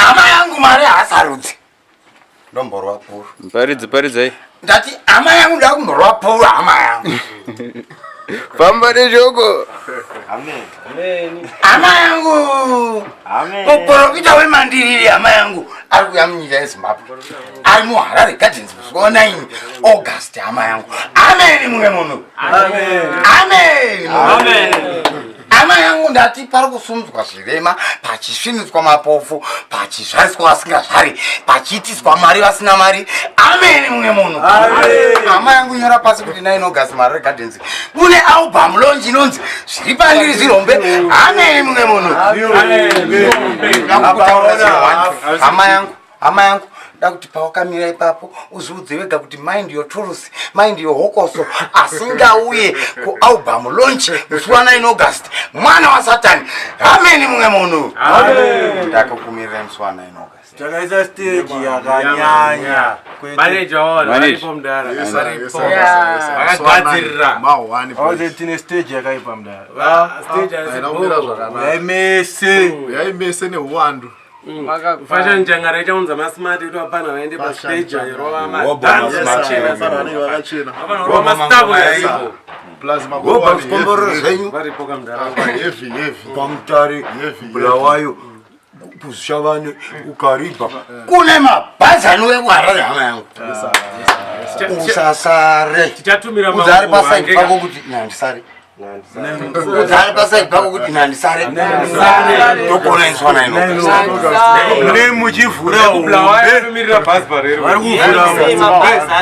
Hama yangu, mari haasarudzi. Ndomborwa puru. Paridzi, paridzai. Ndati hama yangu, ndakumborwa puru, hama yangu. Famba neshoko. Hama yangu, muprofita wemandiriri, hama yangu, ari kuuya munyika yeZimbabwe, ari muHarare Gardens musi wa 9 August, hama yangu. Ameni mumwe munhu, ameni mumwe. Hama yangu, ndati pari kusunzwa zvirema, pachisvinudzwa mapofu, pachizvariswa vasingazvari, pachiitiswa mari vasina mari. Ameni mumwe munhu. Hama yangu, nyora pasi kuti 9 August, Harare Gardens, kune album launch inonzi "Zviri Pandiri Zvirombe". Ameni mumwe munhu. Hama yangu, hama yangu, da kuti pawakamira ipapo uzviudze wega kuti mind your tools, mind your hokoso. Asingauye kualbum launch musi wa9 August, mwana waSatani. Ameni mumwe munhu. Ndakakumirira musi wa9 August. Takaisa stage yakanyanya. Manager wavo varipo, mudara, varipo, vakagadzirira. Mahwani. Auze tine stage yakaipa, mudara. Stage haisi Haina bho. zvakanaka. Yaimese. Yaimese neuwandu. Fashion Jangara ichaunza masmart kuti vapana vaende pastage airova. Vanenge vakachena. Mastarboy aripo. Plus Goba zvikomborero zvenyu. Varipo kamudara. Heavy, heavy. Pamutare, Heavy. Bulawayo, kuZvishavane, kuKaribha, kune mabhazi anouya kuHarare. Hama yangu, usasare. Tichatumira. Udzari paside pako kuti nandisare, udzari paside pako kuti nandisare. Tokona iswana ino. Mune muchivhura hombe. Kubulawayo atomirira bhazi parero. Vari kuvhura hombe.